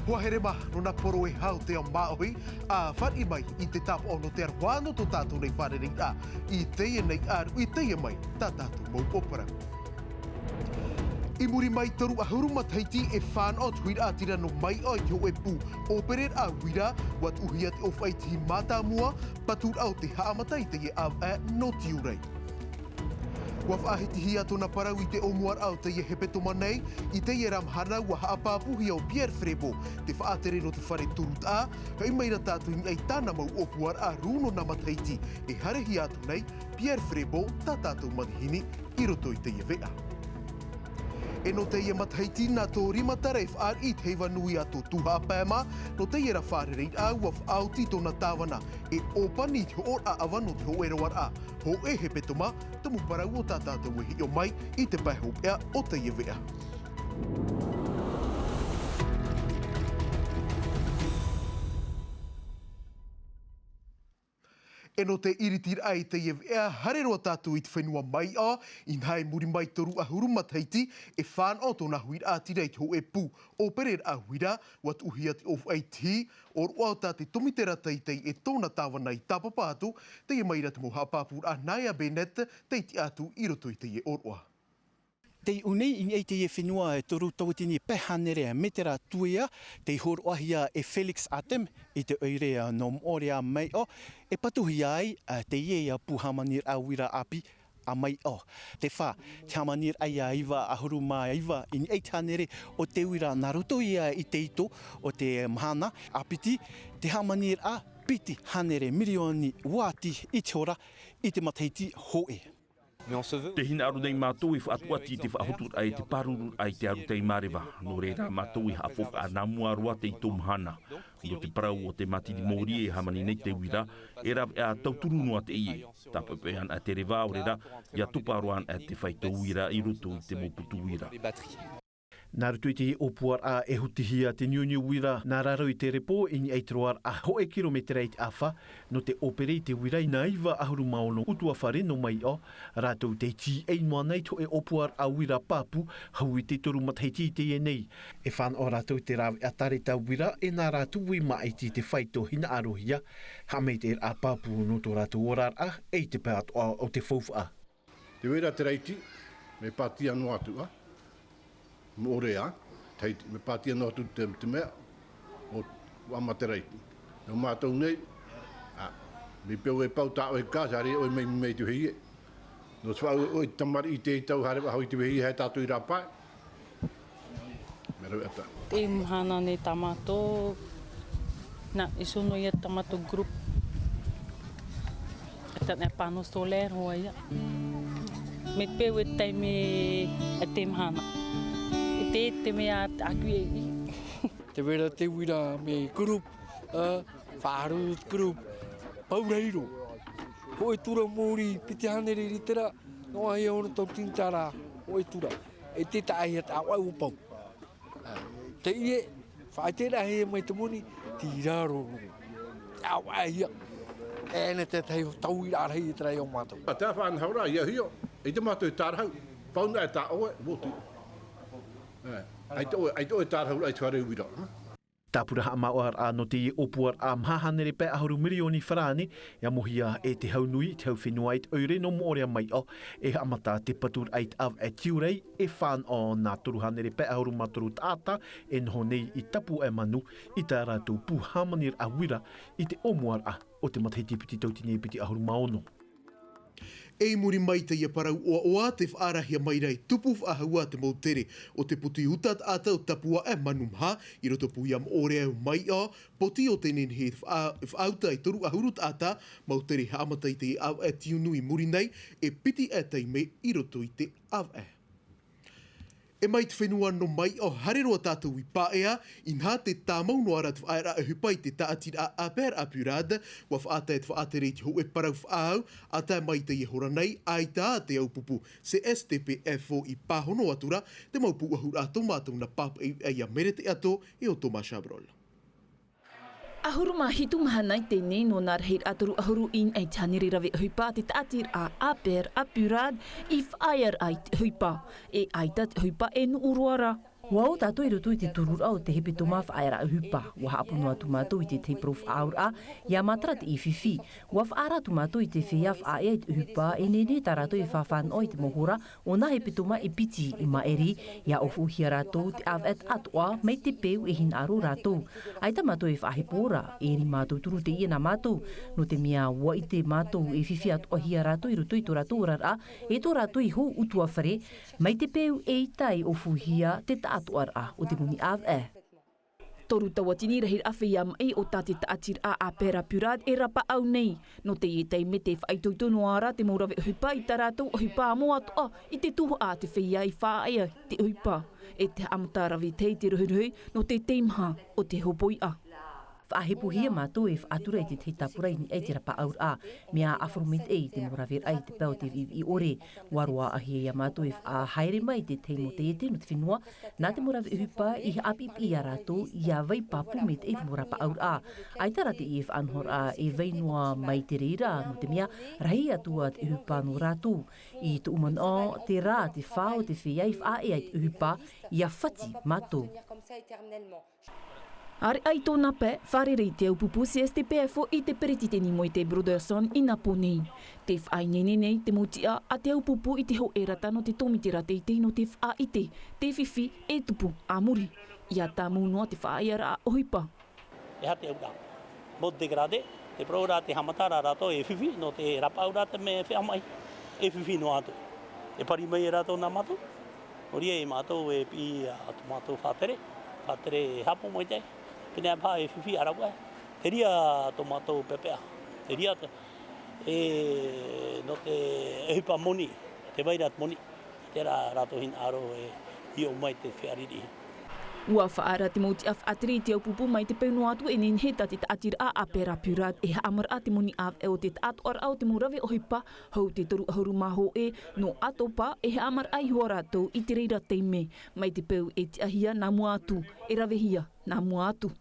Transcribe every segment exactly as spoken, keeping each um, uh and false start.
Hoa here maha nō nā poro e hau te ao māʻohi, ā, fāriʻi mai i te tāpaʻo nō te aroha nō tō tātou nei fārereiraʻa i teie nei ʻāruʻi, i teie mai tā tātou mau ʻōparau. I muri mai toru ʻahuru matahiti e fānaʻo te huiraʻatira nō Maiʻao i te hōʻē pū ʻōpereraʻa uira, ʻua tuʻuhia te ʻōfaʻi tihi mātāmua, paturaʻa o te haʻamata i teie ʻāvaʻe nō Tiurai. ʻUa faʻahitihia tōna parau i te ʻōmuaraʻa o teie hepetoma nei, i teie ra mahana ʻua haʻapāpūhia ʻo Pierre Frébault, te faʻatere nō te fare toru taʻa, hoʻi mai ra tātou i niʻa i tāna mau ʻōpuaraʻa rū nō nā matahiti e harehia atu nei, Pierre Frébault, tā tātou manihini i roto i teie veʻa. E nō teie matahiti nā tō Rimatara e fāriʻi i te heiva nui a tō Tūhaʻa Pae mā, nō teie ra fārereiraʻa ʻua faʻaoti tōna tāvana, e ʻōpani i te hōʻoraʻa ʻava nō te hōʻē roaraʻa hōʻē hepetoma, tumu parau o tā tātou e hiʻo mai i te pae hopeʻa o teie veʻa. E nō te iritiraʻa i teie veʻa, haere roa tātou i te fenua Maiʻao, inaha i muri mai toru ʻahuru matahiti e fānaʻo tōna huiraʻatira i te hōʻē pū ʻōpereraʻa uira, ʻua tuʻuhia te ʻōfaʻi tihi, ʻōroʻa o tā te tomitera teitei e tōna tāvana i tāpapa atu, teie mai ra te mau haʻapāpūraʻa nā ia Bennett, tei tiʻa atu i roto i teie ʻōroʻa. Tei ʻō nei i niʻa i teie fenua e toru tauatini pae hānere metera tuea, tei hōroʻahia e Félix Atem i te ʻoire nō Moʻorea Maiʻao, e patuhia ai, ā, teie ia pū hāmaniraʻa uira ʻāpī a Maiʻao. Te fā, te hāmaniraʻa ia iva ʻahuru mā iva i niʻa i te hānere o te uira nā roto ia i te ito o te mahana, ā piti, te hāmaniraʻa piti hānere mirioni uāti i te hora i te matahiti hōʻē. Te hinaʻaro nei mātou e faʻatuati i te faʻahoturaʻa e te pārururaʻa i te arutaimāreva. Nō reira mātou e haʻafaufaʻa nā mua roa te ito mahana. Nō te parau o te mātini mōrī e hāmani nei te uira, e rāveʻa tauturu noa teie. Tāpeʻapeʻa ana te reva, ʻaore rā, ʻia topa roa ana te faito uira i roto i te mau putu uira. Nā roto i te ʻōpuaraʻa e hutihia te niuniu uira nā raro i te repo i niʻa i te roaraʻa hōʻē kirometera i te ʻāfa, nō te ʻōpere i te uira i nā iva ʻahuru mā ono ʻutuāfare nō Maiʻao, rātou tei tīaʻi noa nei te hōʻē ʻōpuaraʻa uira pāpū, hau i te toru matahiti i teie nei. E fānaʻo rātou i te rāveʻa tāreta uira, e nā rātou ui māʻiti i te faito hinaʻarohia, haʻamaitaʻiraʻa pāpū nō tō rātou oraraʻa, e i te pae atoʻa o te faufaʻa. Te uira Taraiti, mea pātia noa atu, ā, Moʻorea, Tahiti, mea pātia noa atu te, te mea, ʻo, ʻua Taraiti. Nō mātou nei, ā, mea peu e pau tā ʻoe ka, haere ʻoe mai, mai te vehie. Nō te faʻaue ʻoe i te tamariʻi i te tau, haere faʻahou i te vehie, haere tātou i rāpae. Mea rave ata. Te mahana nei tā mātou, nā, e sono ia tā mātou group. Tāna panneau solaire, hoʻi ia. Mea peu e taime e te mahana. E te, te mea atu e i. Te vera te uira mea group, ā, faʻaharu group, paurairo. Hōʻē tura mōrī, piti hānere litera, noa ia ono tauatini tārā, hōʻē tura. E te taʻahi a te ʻāvaʻe ʻua pau. Ā, teie, faʻaterahia mai te moni, tei raro nō. ʻĀvaʻehia. E nā te tahi tauiraʻa rahi i te rahi o mātou. ʻA te faʻanahoraʻa, ʻia hiʻo, i te mātou e tārahu, pau na e tā ʻoe, motu. Ā, ʻaita ʻoe, ʻaita ʻoe e tārahuraʻa i te fare uira, ā? Tāpura haʻamāuʻaraʻa nō teie ʻōpuaraʻa maha hānere pae ʻahuru mirioni farāne, ʻia mohia e te hau nui, te hau fenua i te ʻoire nō Moʻorea Maiʻao, e haʻamata te paturaʻa i te ʻāvaʻe Tiurai, e fānaʻo nā toru hānere pae ʻahuru mā toru taʻata, e noho nei i Tapuaʻemanu, i tā rātou pū hāmaniraʻa uira, i te ʻōmuaraʻa o te matahiti piti tauatini piti ʻahuru mā ono. E i muri mai teie parau ʻoaʻoa, tē faʻaarahia mai ra e tupu faʻahou ā te mau tere o te poti uta taʻata o Tapuaʻemanu maha, i roto pū ia Moʻorea Maiʻao, poti o te nehenehe faʻa-, faʻauta e toru ʻahuru taʻata, mau tere haʻamata i te ʻāvaʻe Tiunu i muri nei, e piti ā taime i roto i te ʻāvaʻe. E mai te fenua nō Maiʻao, haere roa tātou i Paea, inaha tē tāmau noa ra te faʻaearaʻa ʻohipa i te tāʻatiraʻa Aper Apurad, ʻua faʻatae te faʻatere i te hōʻē parau faʻaau, ʻa tae mai teie hora nei, ʻaita te au pupu C S T P F o i pāhono atu ra, te mau pūʻohuraʻa tō mātou nā pāpaʻi ia Merete Ato e ʻo Thomas Chabrol. ʻAhuru mā hitu mahana i teie nei nō nā rahiraʻa toru ʻahuru i niʻa i te hānere rave ʻohipa a te tāʻatiraʻa Aper Apurad i faʻaea ra i te ʻohipa. E ʻaita te ʻohipa e nuʻu roa ra. Ua ō tātou i roto i te tururaʻa o te hepetoma faʻaearaʻa ʻohipa. Ua haʻapono atu mātou i te tahi parau faʻaauraʻa, ia matara te fifi. Ua faʻaara atu mātou i te feiā faʻaea i te ʻohipa, e nehenehe tā rātou e faʻafānaʻo i te mau hora o nā hepetoma e piti i maʻiri, ia ʻōfuʻuhia rātou te ʻāvaʻe atoʻa mai te peu e hinaʻaro rātou. ʻAita mātou e faʻahepo ra, e rima tauturu teie nā mātou, nō te mea ua ʻite mātou e fifi atoʻahia rātou i roto i tō rātou oraraʻa, e tō rātou i hou ʻutuāfare, mai te peu eʻita e ʻōfuʻuhia te taʻatoʻaraʻa o te moni ʻāvaʻe. Toru tauatini rahiraʻa feiā maʻi o tā te taʻatiraʻa a Pera Purad e rapaʻau nei. Nō teie taime tē faʻaitoito noa ra te mau rave ʻohipa i tā rātou ʻohipa moʻa atoʻa i te tuhaʻa a te feiā i faʻaea te ʻohipa. E te haʻamata rave tahi te rohirohi nō te teimaha o te hopoiʻa. Faʻahepohia mātou e faʻatura i te tahi tāpura i niʻa i te rapaʻauraʻa. Mea ʻāfaro maitaʻi te mau raveraʻa i te pae o te viʻiviʻi ʻore. Ua roaʻahia ia mātou e faʻahaere mai i te tahi mau taiete nō te fenua, nā te mau rave ʻohipa i haʻapiʻipiʻi ia rātou, ia vai pāpū maitaʻi te mau rapaʻauraʻa. ʻAita rā teie faʻanahoraʻa e vai noa mai te reira, nō te mea rahi atu ā te ʻohipa nō rātou. I tōʻu manaʻo, terā te fā o te feiā i faʻaea i te ʻohipa, ia fati mātou. Areʻa i tōna pae, fārerei te aupupū C S T P F O i te peretiteni Moetai Brotherson i nā pō nei. Tē faʻaineine nei te mau tiʻa a te aupupū i te hōʻē rata nō te tōmite rā teitei nō te faʻaʻite, te fifi e tupu a muri. ʻIa tāmau noa te faʻaearaʻa ʻohipa. E aha te auraʻa? Mode dégradé, te parau ra te haʻamata ra rātou e fifi, nō te rapaʻau ra te mea feiā maʻi. E fifi noa atu. E pari mai e rātou nā mātou. Nō reira e mātou e piʻi ā tō mātou faʻatere, faʻatere e haʻapaʻo maitaʻi. Pēnei paha e fifi ā rāua. Te reira tō mātou pepeʻa. Te reira te, e, nō te ʻohipa moni, tē vai ra te moni. Terā rātou hinaʻaro e hiʻo mai te feiā riri. Ua faʻaara te mau tiʻa faʻatere i te aupupū mai te peu noa atu e nehenehe tā te taʻatiraʻa a Pera Purad e haʻamaraʻa te moni ʻāvaʻe o te taʻatoʻaraʻa o te mau rave ʻohipa, hou te toru ʻahuru mā hōʻē nō ʻAtopa e haʻamaraʻa iho ā rātou i te reira taime, mai te peu e tiʻahia nā mua atu, e ravehia nā mua atu.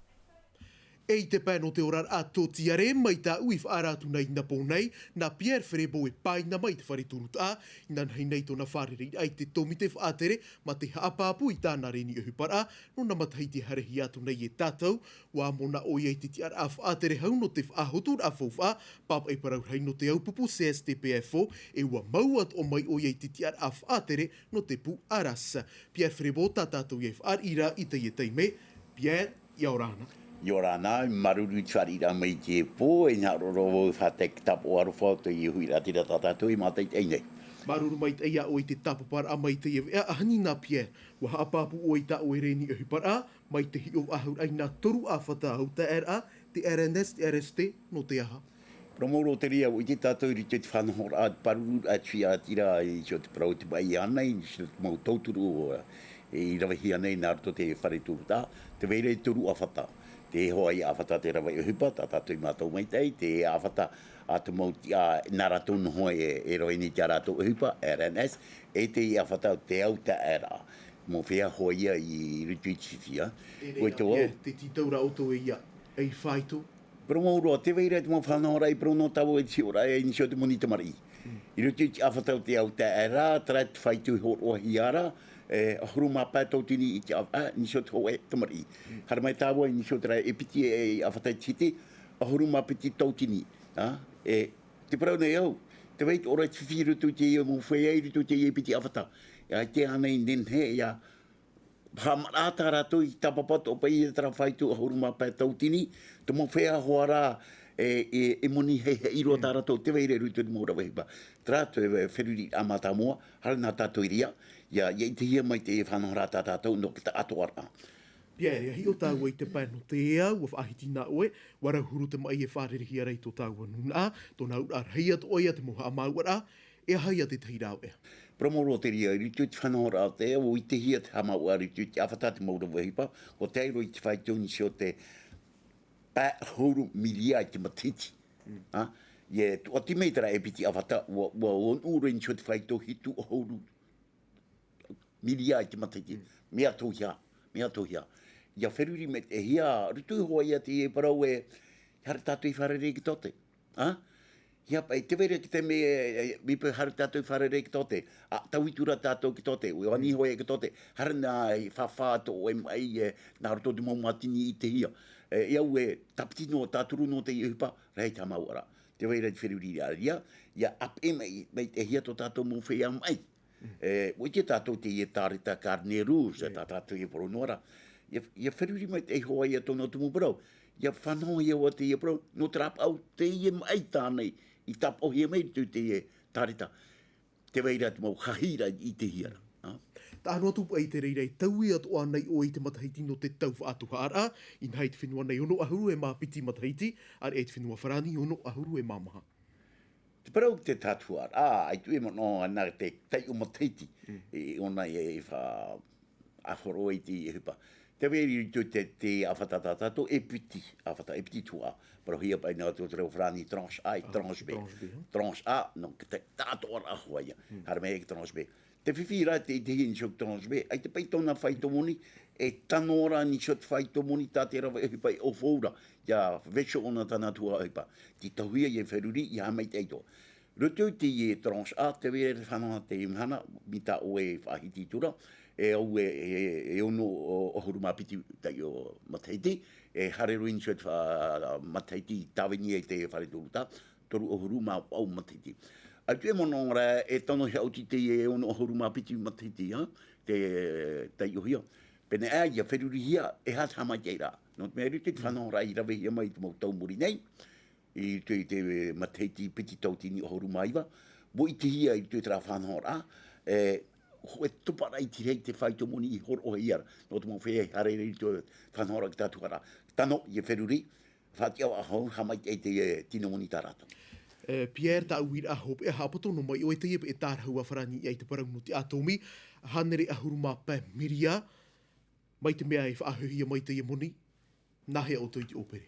E i te pae nō te oraraʻa tōtiare mai tāʻu i faʻaara atu nei i nā pō nei, nā Pierre Ferebo e pāina mai i te fare turutaʻa, inanahi nei tōna fārereiraʻa i te tōmite faʻatere, mā te haʻapāpū i tāna reni ʻohiparaʻa, nō nā matahiti e haerehia atu nei e tātou, ua mōna ʻoia i te tiʻaraʻa faʻatere hau nō te faʻahoturaʻa faufaʻa, pāpaʻi parau rahi nō te aupupū C S T P F O, e ua mau atoʻa mai ʻoia i te tiʻaraʻa faʻatere nō te pū Aras. Pierre Ferebo tā tātou ia i faʻariʻi ra i teie taime, Pierre, ʻia ora na. ʻIa ora na, māuruuru i te fāriʻiraʻa mai i teie pō, e hinaʻaro roa vau e faʻatae i te tāpaʻo aroha o teie huiraʻatira tā tātou i mātaʻitaʻi nei. Māuruuru maitaʻi iā ʻoe i te tāpaparaʻa mai i teie veʻa, ʻahani nā Pierre, ua haʻapāpū ʻoe i tā ʻoe reni ʻohiparaʻa, mai te hiʻo faʻahou raʻa i nā toru ʻāfata ʻau taʻeraʻa, te R N S, te R S T, nō te aha? Parau mau roa te reira, ʻua ʻite tātou i roto i te faʻanahoraʻa, te pārururaʻa, te huiraʻatira, i roto i te parau o te maʻi ānei, i roto i te mau tauturu, e, i ravehia nei nā roto i te fare turutaʻa, tē vai ra e toru ʻāfata. Te hōʻē ʻāfata te rave ʻohipa, tā tātou i mātau maitaʻi, te ʻāfata a te mau tiʻa, nā rātou noa e, e rave nei i tā rātou ʻohipa, R N S, e te ʻāfata o te ʻau taʻeraʻa. Mau feiā hoʻi ia i roto i te fifi, ā. E reira, ʻoe te tītau ra ʻoutou e ia, ei faito. Parau mau roa, tē vai ra te mau faʻanahoraʻa i parau noa tāua i te hiʻoraʻa i niʻa i te moni tamariʻi. I roto i te ʻāfata o te ʻau taʻeraʻa, terā te faito i hōroʻahia ra, e, ʻahuru mā pae tauatini i te ʻāvaʻe, i niʻa i te hōʻē tamariʻi. Haere mai tāua i niʻa i terā e piti e, e ʻāfata i te hiti, ʻahuru mā piti tauatini, ā, e, te parau nei au, tē vai te ʻore i te fifi i roto i teie mau feiā, i roto i teie e piti ʻāfata. E ʻaita ānei e nehenehe, ʻia, haʻamaraʻa tā rātou i tāpapa atoʻa paʻi i terā faito ʻahuru mā pae tauatini, te mau feiā hoʻi rā, e, e, e moni heheʻi roa tā rātou, tē vai ra i roto i te mau rave ʻohipa. Terā te feruriraʻa mātāmua, haere nā tātou i reira, ʻia, ʻia ʻitehia mai te faʻanahoraʻa tā tātou nō te taʻatoʻaraʻa. Pierre, ʻia hiʻo tāua i te pae nō te ao, ʻua faʻahiti na ʻoe, ʻua rau huru te maʻi e fārerehia ra i tō tāua nūnaʻa, tōna auraʻa rahi atoʻa ïa te mau haʻamāuʻaraʻa, e aha ïa te tahi rāveʻa? Parau mau roa te reira, i roto i te faʻanahoraʻa o te ao, ʻua ʻitehia te haʻamāuʻa i roto i te ʻāfata te mau rave ʻohipa, ʻua tae roa i te faito i niʻa i te pae ʻahuru miria i te matahiti. Ā, ʻia tuʻati mai terā e piti ʻāfata, ʻua, ʻua nuʻu roa i niʻa i te faito hitu ʻahuru miria i te matahiti. Mea tauihaʻa, mea tauihaʻa. ʻIa feruri maitaʻihia, roto iho ā ïa teie parau e, haere tātou i fārerei i te tote. Ā? Ia paʻi, tē vai ra te taime, e, e, mea pē haere tātou i fārerei i te tōtē. ʻA, tauitu ra tātou i te tōtē. ʻUa ani hoʻi i te tōtē. Haere nā, i fāfā tō ʻoe maʻi, e, nā roto i te mau mātini i ʻitehia. E, e au e tāpiti noa, tāturu noa teie ʻohipa, rahi te haʻamāuʻaraʻa. Tē vai ra te feruriraʻa, ia, ia ʻāpeʻe mai, mai te hia tō tātou mau feiā maʻi. E, ʻua ʻite tātou teie tāreta carnet rouge, tā tātou e parau noa ra. Ia, ia feruri mai te iho ia tōna tumu parau. Ia fānaʻo ia ʻoe teie parau, nō te rāpaʻau teie maʻi tāna i tāpaʻohia mai i roto i teie tāreta. Tē vai ra te mau hahi ra i ʻitehia ra. Ā? Taʻa noa atu paʻi te reira e taui atoʻa ana ʻoe i te matahiti nō te tau faʻatuhaʻaraʻa, inaha i te fenua nei ono ʻahuru e mā piti matahiti, ʻāreʻa i te fenua Farāni ono ʻahuru e mā maha. Te parau ki te tātuhaʻaraʻa, ā, ʻaita e manaʻo ana te taiʻo matahiti, i ʻōna e, e faʻahoro i te ʻohipa. Tē vai ra i roto i te, te ʻāfata tā tātou, e piti, ʻāfata, e piti tuhaʻa. Parauhia paʻi nā roto i te reo Farāni tranche A, e tranche B. Tranche B, hā? Tranche A, nō te taʻatoʻaraʻa hoʻi ia. Haere mai i te tranche B. Te fifi ra te, te hia ni so tranche B, ʻaita paʻi tōna faito moni, e tano ra ni so te faito moni tā te rave ʻohipa e ʻaufau ra, ia vaiiho ʻōna tāna tuhaʻa ʻohipa. Tē tauhia ia feruri, ia haʻamaitaʻi atoʻa. Roto i teie tranche A, tē vai ra te fānaʻo teie mahana, mai tā ʻoe e faʻahiti atu ra, e au e, e, e ono ʻahuru mā piti taiʻo matahiti, e haere roa ni so te fa-, matahiti tāvini ai te fare toru tā, toru ʻahuru mā vaʻu matahiti. ʻAita e manaʻo ra e tano hia ʻoti teie e ono ʻahuru mā piti matahiti, ā, te taiʻohia. Pēneiaʻe, ia ferurihia, e aha te haʻamaitaʻiraʻa. Nō te mea i roto i te fānaʻoraʻa i ravehia mai i te mau tau muri nei, i roto i te matahiti piti tauatini ʻahuru mā iva, ʻua ʻitehia i roto i terā fānaʻoraʻa, e, hōʻē toparaʻa i te rahi te faito moni i hōroʻahia ra, nō te mau feiā i haere i roto i te fānaʻoraʻa ki te tātuhaʻaraʻa. Tano, ia feruri, faʻatiʻa faʻahou, haʻamaitaʻi te, e, tino moni tā rātou. E, Pierre, tā ʻoe uiraʻa hopeʻa haʻapoto noa mai ʻoe teie peʻe tārahu a Farāni i te parau nō te ʻātōmī, hānere ʻahuru mā pae miria, mai te mea e faʻahoʻihia mai teie moni, nāhea ʻoutou i te ʻōpere?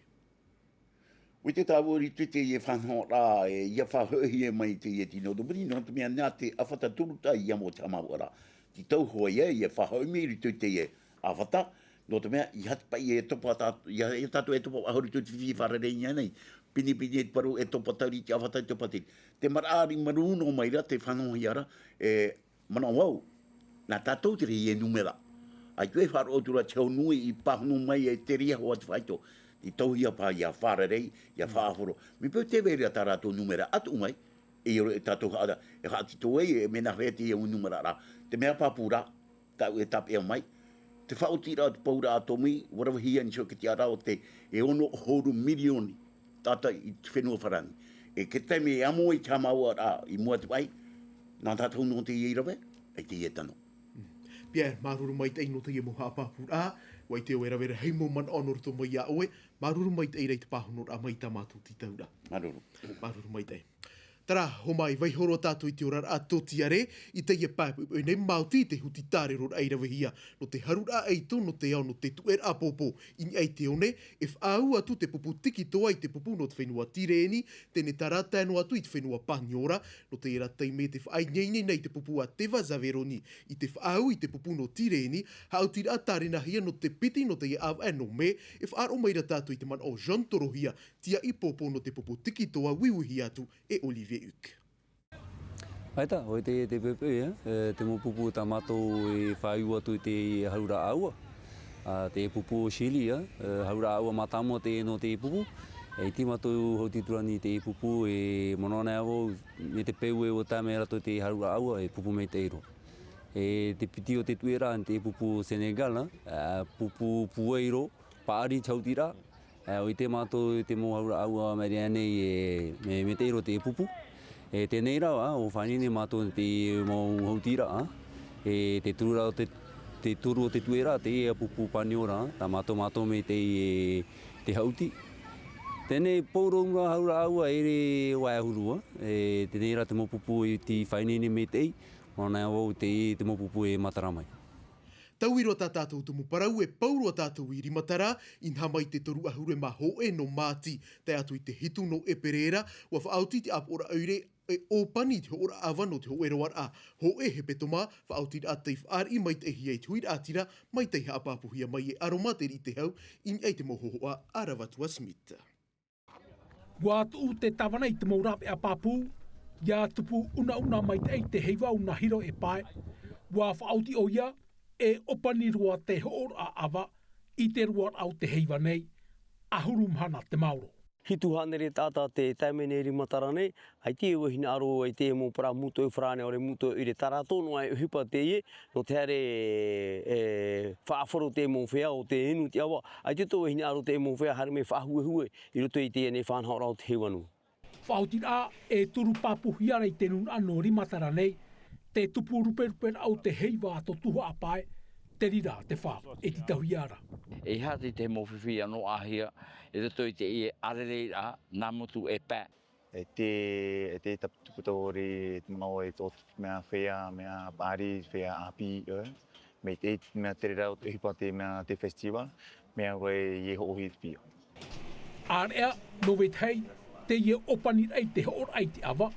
ʻUa ʻite tāua i roto i teie fānaʻoraʻa, e, ia faʻahoʻihia mai teie tino moni, nō te mea nā te ʻāfata toru tā ia mau te haʻamāuʻaraʻa. Tē tau hoʻi ia, ia faʻahoʻi mai i roto i teie ʻāfata, nō te mea, ʻeiaha te paʻi e topa tā-, ʻeiaha, ʻeiaha tātou e topa faʻahou i roto i te fare rei nei. Pinepine te parau e topa tauri te ʻāfata, e topa tauri. Te maraʻa riʻi marū noa mai ra, te fānaʻohia ra, e, manaʻo vau, nā tātou te reira e numera. ʻAita e faʻaroʻo atu ra te hau nui i pāhono mai e te reira hoʻi te faito. Tē tauhia paʻi ia fārerei, ia faʻahoro. Mea peu tē vai ra tā rātou numera atoʻa mai, e ʻore e tātou haʻa-, e haʻatito ai, e mea nāhea teie numera ra. Te mea pāpū ra, tāʻu e tāpeʻa mai. Te faʻaotiraʻa o te pauraʻa ʻātōmī, ʻua ravehia ni so te tiʻaraʻa o te e ono ʻahuru mirioni. Tātaʻi i te fenua Farāni. E te taime e amo ai te haʻamāuʻaraʻa i mua atu ai, nā tātou noa teie i rave, ʻaita e tano. Pierre, māuruuru maitaʻi nō teie mau haʻapāpūraʻa, ʻua ʻite ʻoe e rave rahi mau manaʻo nō roto mai iā ʻoe, māuruuru maitaʻi rā i te pāhonoraʻa mai tā mātou tītauraʻa. Māuruuru. Māuruuru maitaʻi. Terā, hōmai, vaiiho roa tātou i te oraraʻa tōtiare, i teie pae poʻipoʻi nei maoti i te huti tāreroraʻa i ravehia, nō te haruraʻa ʻaito, nō te ao, nō te tuʻeraʻa pōpō, i niʻa i te one, e faʻaau atu te pupu tikitoa i te pupu nō te fenua Tireni, teie nei tāratae noa atu i te fenua Paniora, nō teie rā taime tē faʻaineine nei te pupu a Teva Zaveroni i te faʻaau i te pupu nō Tireni, haʻautiraʻa tārenahia nō te piti nō teie ʻāvaʻe nō Mē, e faʻaroʻo mai ra tātou i te manaʻo o John Torohia, tiaʻi pōpō nō te pupu tikitoa uiuihia atu e Olivier Huck. ʻAita, ʻo te, te poʻipoʻi, e, e, te mau pupu tā mātou e faʻaau atu i te haruraʻa ʻāua. Ā, te pupu o Chili, e, e, haruraʻa ʻāua mātāmua teie nō te pupu. E, ʻite mātou hau tīturani te pupu, e, manaʻo nei vau, mai te peu e ʻua tae mai rātou te haruraʻa ʻāua, e pupu maitaʻi roa. E, te piti o te tuʻeraʻa, te pupu o Senegal, e, pupu pūai roa, paʻari te hautiraʻa, e, ʻua ʻite mātou te mau haruraʻa ʻāua mai reira nei, e, mea, maitaʻi roa te pupu. E, teie nei rā, ʻua faʻaineine mātou te mau hautiraʻa, e, te toru rā o te, te toru o te tuʻeraʻa, teie pupu Paniora, tā mātou, mātou maitaʻi, e, te hauti. Teie nei pauroa haruraʻa ʻāua, e ʻere vaeahuru, e, teie nei rā te mau pupu i te faʻaineine maitaʻi, manaʻo nei vau te, te mau pupu e matara mai. Taui roa tā tātou tumu parau, e pau roa tātou i Rimatara, inaha mai te toru ʻahuru e mā hōʻē nō Māti, tae atu i te hitu nō ʻEperēra, ʻua faʻaoti te ʻāpoʻoraʻa ʻoire, e ʻōpani te hoʻoraʻa ʻava nō te hōʻē roaraʻa hōʻē hepetoma, faʻaotiraʻa tei fāriʻi maitaʻihia i te huiraʻatira, mai tei haʻapāpūhia mai e ʻAroma Te Riʻi Te Hau, i niʻa i te mau hōhoʻa a Ravatu Smith. Ua tuʻu te tāvana i te mau rāveʻa pāpū, ia tupu unauna maitaʻi te heiva o Nahiro e pae. Ua faʻaoti ʻoia, e ʻōpani roa te hoʻoraʻa ʻava i te roaraʻa o te heiva nei, ʻahuru mahana te maoro. Hitu hānere taʻata te tae mai nei i Rimatara nei, ʻaita e hinaʻaro i te mau parau mūtoʻi farāne, ʻaore mūtoʻi ʻoire, tā rātou noa e ʻohipa teie, nō te haere e faʻaʻāfaro te mau feiā o te inu te ʻava, ʻaita tō e hinaʻaro te mau feiā haere mai faʻahuehue i roto i teie nei faʻanahoraʻa o te heiva nui. Faʻaotiraʻa e turu pāpūhia ra i te nūnaʻa nō Rimatara nei, te tupu ruperuperaʻa o te heiva a tō Tuhaʻa Pae, te reira te fā e tītauhia ra. E aha te mau fifi anō ʻāhia i roto i teie ʻārereiraʻa nā motu e pae. E te, e te taputapu ʻore te manaʻo e tō mea feiā, mea paʻari, feiā ʻāpī, ʻē. Mai te mea te reira o te ʻohipa te mea te festival, mea ʻaore e hoʻohi te pia. Area, nō vetahi, teie ʻōpaniraʻa i te hoʻoraʻa i te ʻava,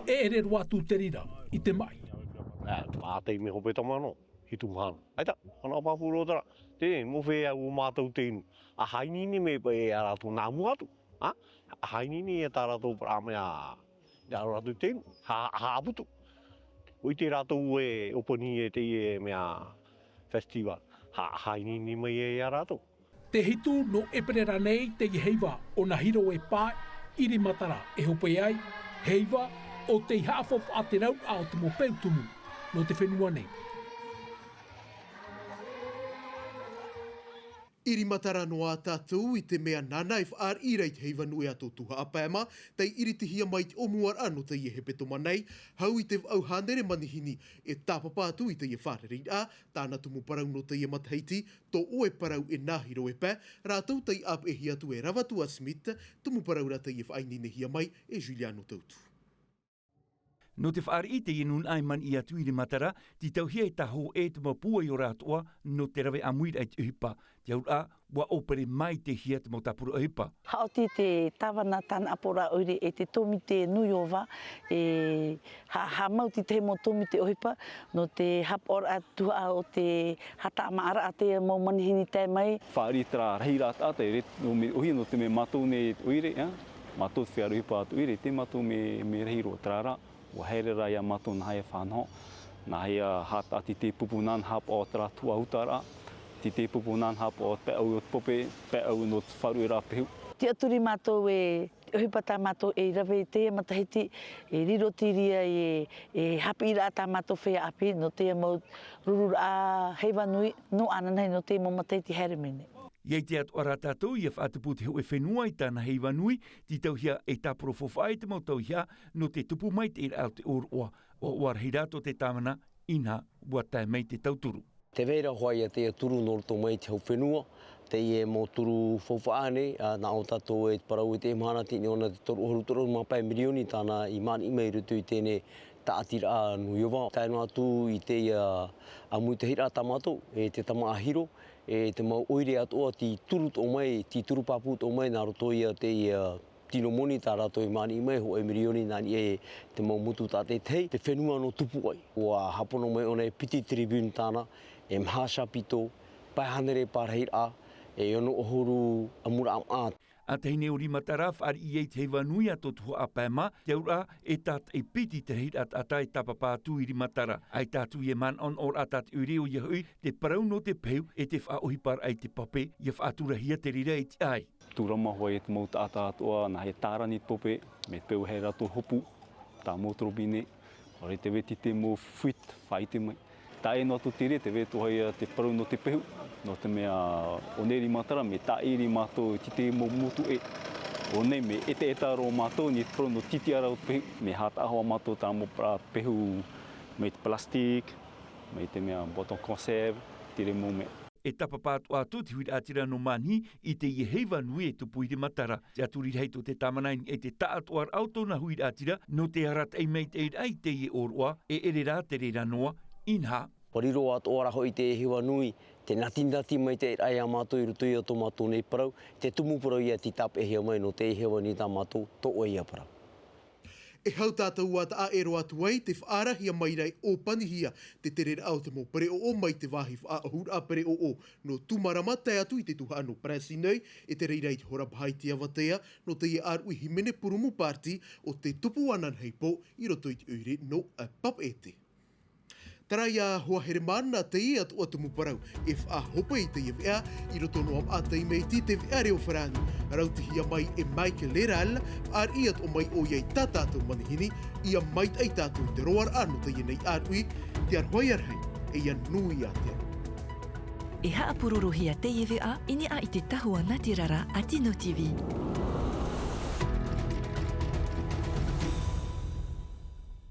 e ʻere roa atu te reira i te maʻi. Ā, mātaʻi mea hope tamano, hitu mahana. ʻAita, ana pāpū roa terā, te mau feiā o mātou te inu. ʻA hainini mai paʻi ia rātou nā mua atu, ā? ʻA hainini ia tā rātou parau mea, ia rātou te inu, ha, haʻaputu. ʻUa ʻite rātou e ʻōpani e teie mea festival. Ha, hainini mai ia rātou. Te hitu nō ʻēperēra nei teie heiva o Nahiro e pae i Rimatara e hope ai, heiva ʻo tei haʻafaufaʻa te rauraʻa o te mau peu tumu nō te fenua nei. I Rimatara noa tātou i te mea nāna e fāriʻi ra i te heiva nui a tō Tuhaʻa Pae mā, tei iritihia mai te ʻōmuaraʻa nō teie hepetoma nei, hau i te vaʻu hānere manihini e tāpapa atu i teie fārereiraʻa, tāna tumu parau nō teie matahiti, tō ʻoe parau e Nahiro e pae, rātou tei ʻāpeʻehia atu e Ravatuaʻa Smith, tumu parau ra teie faʻaineinehia mai e Juliano Tautu. Nō te fāriʻi i teie nūnaʻa e maniʻi atu i Rimatara, tītauhia e tāhōʻē te mau pūai ora atoʻa nō te rave ʻāmuiraʻa i te ʻohipa. Te auraʻa, ʻua ʻōpere māitehia te mau tāpura ʻohipa. Haʻaoti te tāvana tānaʻa pōraʻa ʻoire e te tōmite nui ova, e ha-, haʻamau te tahi mau tōmite ʻohipa, nō te haʻapaʻoraʻa tuhaʻa o te hataʻamaʻaraʻa teie mau manihini tae mai. Fāriʻi terā rahiraʻa taʻata e re-, nō mea ʻohie nō te mea mātou nei ʻoire, ā, mātou te feiā ʻohipa atu ʻoire, te mātou mea, mea rahi roa terā rā, ʻua haere rā ia mātou nā hea e faʻanaho, nā hea e haʻatāʻati te pupu nāna haʻapaʻo terā tuhaʻa utaraʻa, te, te pupu nāna haʻapaʻo pae ʻau o te pope, pae ʻau nō te faʻarueraʻa pehu. Tiʻaturi mātou e ʻohipa tā mātou e rave i teie matahiti, e riro tīria e, e haʻapiʻiraʻa tā mātou feiā ʻāpī, nō teie mau rururaʻa heiva nui, nō ananahi nō teie mau matahiti haere mai nei. ʻIa ʻite atoʻa rā tātou ʻia faʻatupu te hōʻē fenua i tāna heiva nui, tītauhia e tāpura faufaʻa i te mau tauihaʻa, nō te tupu maitaʻiraʻa o te ʻōroʻa, ʻoaʻoa rahi rā tō te tāvana, inaha, ʻua tae mai te tauturu. Tē vai ra hoʻi ia teie turu nō roto mai i te hau fenua, teie mau turu faufaʻa nei, ā, nā ʻō tātou e parau i te mahana, teie nei ʻōna te toru ʻahuru toru ʻahuru mā pae mirioni tāna i maniʻi mai i roto i teie tāʻatiraʻa nui ova. Tae noa atu i teie, ā, ʻāmuitahiraʻa tā mātou, e te tamaʻa Hiro, e te mau ʻoire atoʻa tei turu atoʻa mai, tei turu pāpū atoʻa mai, nā roto ia teie, ā, tino moni tā rātou i maniʻi mai, hōʻē mirioni nā niʻa i te mau motu tātaʻitahi, te fenua nō Tupuaʻi. ʻUa hāpono mai ʻōna e piti tribune tāna, e maha chapiteau, pae hānere parahiraʻa, e ono ʻahuru ʻamuraʻa maʻa. ʻA tahi nei ʻo Rimatara, fāriʻi ai te heiva nui a tō Tuhaʻa Pae mā, te auraʻa, e tātaʻi piti te rahiraʻa taʻata e tāpapa atu i Rimatara. ʻAita atu ia manaʻonaʻoraʻa tā te ʻoire, ʻoia hoʻi, te parau nō te pehu, e te faʻaʻohiparaʻa i te pape, ʻia faʻaturahia te reira i te ʻāʻai. Tūrama hoʻi e te mau taʻata atoʻa, nā hea e tārani te pope, mea pehu e haere rātou hopu, tā mau toropi nei, ʻaore tē vai te mau fuite, faʻaʻite mai. Tae noa atu i te reira, tē vai atoʻa ia te parau nō te pehu, nō te mea, ʻo nei Rimatara, mea tāʻiri mātou i te mau motu ʻē. ʻO nei, mea ʻetaʻeta roa mātou, nā te parau nō te tītiʻaraʻa o te pehu, mea haʻataʻa hoʻi mātou tā mau parau pehu, mai te plastique, mai te mea boîte en conserve, te reira mau mea. E tāpapa atoʻa atu te huiraʻatira nō Mani i teie heiva nui e tupu i Rimatara. Tiʻaturi rahi tō te tāvana i niʻa i te taʻatoʻaraʻa o tōna huiraʻatira nō te arataʻi maitaʻiraʻa i teie ʻōroʻa, e ʻere rā te reira noa, inaha. ʻUa riro atoʻa ra hoʻi te heiva nui, te natinati maitaʻiraʻa ia mātou i roto ia tō mātou nei parau, te tumu parau ia tei tāpeʻahia mai nō teie heiva nui tā mātou, tō ʻoe ia parau. E hau tātou ā taʻa e roa atu ai te faʻaarahia mai ra e ʻōpanihia te tereraʻa o te mau pereʻoʻo mai te vāhi faʻaʻohuraʻa pereʻoʻo nō Tūmarama tae atu i te tuhaʻa nō Parasi nei, e te reira i te hora paha i te avatea nō teie ʻāruʻi hīmene purumu pāti o te tupu ananahi pō i roto i te ʻoire nō Papeʻete. Terā ia hoa heremana teie atu atu mau parau e faʻahope i teie veʻa i roto noa maʻa taime i te veʻa reo farāni. Rautihia mai e Mike Leral, faʻariʻi atu mai ʻoia i tā tātou manihini ia maitaʻi tātou i te roaraʻa nō teie nei ʻāruʻi. Te aroha ia rahi e ia nui a te aro. E haʻapurorohia teie veʻa i niʻa i te tahua natirara a Tino TV.